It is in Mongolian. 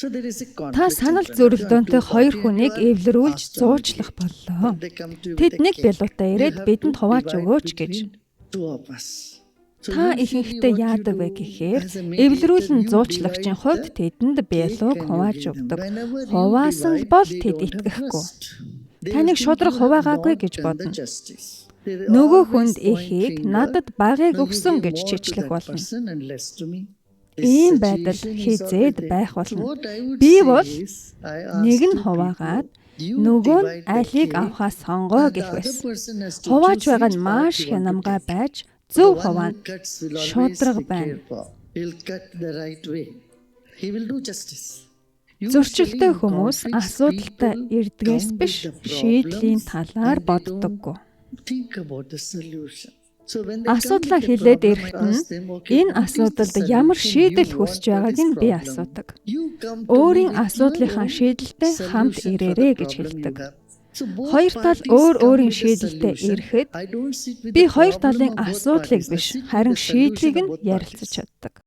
Та санал зөрөлдөөнтэй хоёр хүнийг эвлэрүүлж зуучлах боллоо. Тэд нэг бялуутай ирээд бидэнд хувааж өгөөч гэж. Та ихэнхдээ яадаг вэ гэхээр эвлэрүүлэн зуучлагчийн хувьд тэдэнд бялууг хувааж өгдөг. Хуваасан л бол тэд итгэхгүй. Таныг шударга хуваагаагүй гэж бодно. Нөгөө хүнд ихийг, надад багыг өгсөн гэж чичлэх болно. Ийм байдал хэзээд байх болно. Би бол нэг нь хуваагаад, нөгөө нь алийг авахаа сонгоо гэх байсан. Хувааж байгаа нь маш хянамгай байж зөв хуваана. Шударга байна. Зөрчилтэй хүмүүс асуудалтай ирдгээс биш, шийдлийн талаар боддоггүй. Асуудлаа хэлээд ирэхэд нь энэ асуудалд ямар шийдэл хүсэж байгааг нь би асуудаг. Өөрийн асуудлынхаа шийдэлтэй хамт ирээрэй гэж хэлдэг. Хоёр тал өөр өөрийн шийдэлтэй ирэхэд би хоёр талын асуудлыг биш, харин шийдлийг нь ярилцаж чаддаг.